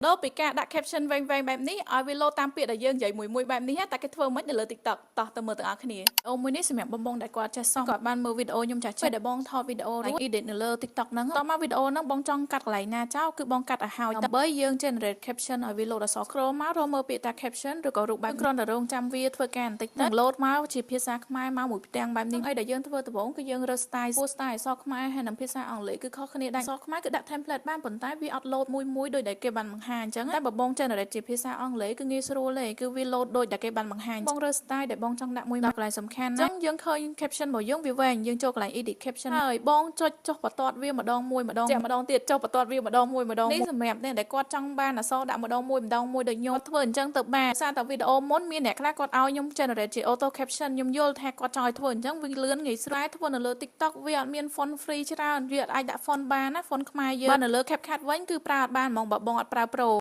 លោពីការដាក់ caption វែងៗបែបនេះឲ្យវាលោតាមពាក្យដែលយើងនិយាយមួយៗបែបនេះតែគេធ្វើមិននៅលើ TikTok តោះទៅមើលទាំងអស់គ្នាអូមួយនេះសម្រាប់បងបងដែលគាត់ចេះសោះគាត់បានមើលវីដេអូខ្ញុំចាស់ពេលដែលបងថតវីដេអូរួច edit នៅលើ TikTok ហ្នឹងតមកវីដេអូហ្នឹងបងចង់កាត់កន្លែងណាចោលគឺបងកាត់ឲ្យហើយដើម្បីយើង generate caption ឲ្យវាលោតអក្សរ scroll មករកមើលពាក្យថា caption ឬក៏រូបបែបគ្រាន់តែរងចាំវាធ្វើការបន្តិចទៅលោតមកជាភាសាខ្មែរមកមួយផ្ទាំងបែបនេះហើយដែលយើងធ្វើដំបូងគឺយើងរើស style ពោះ style អក្សរខ្មែរហើយនិងភាសាអង់គ្លេសគឺខុសគ្នាដែរអក្សរខ្មែរគឺដាក់ template បានប៉ុន្តែវាអត់លោតមួយមួយដោយដែលគេបានបង្ហាញអញ្ចឹងតែបើបង generate ជាភាសាអង់គ្លេសគឺងាយស្រួលទេគឺវាលោតដូចដែលគេបានបង្ហាញបងរើស style ដែលបងចង់ដាក់មួយមកកន្លែងសំខាន់អញ្ចឹងយើងឃើញ caption របស់យើងវាវែងយើងចូលកន្លែង edit caption ហើយបងចុចចុះបន្ទាត់វាម្ដងមួយម្ដងជាម្ដងទៀតចុះបន្ទាត់វាម្ដងមួយម្ដងនេះសម្រាប់អ្នកដែលគាត់ចង់បានអក្សរដាក់ម្ដងមួយម្ដងមួយដូចខ្ញុំធ្វើអញ្ចឹងទៅបានសារតែវីដេអូមុនមានអ្នកខ្លះគាត់ឲ្យខ្ញុំ generate ជា auto caption ខ្ញុំយល់ថាគាត់ចង់ឲ្យធ្វើអញ្ចឹងវាលឿនងាយស្រួលធ្វើនៅលើ TikTok វាអត់មាន font free ច្រើនវាអត់អាចដាក់ font បានណា font ខ្មែរយើងបើនៅលើ CapCut វិញគឺប្រើអត់បានហ្មងបើបងអត់ប្រើ Pro។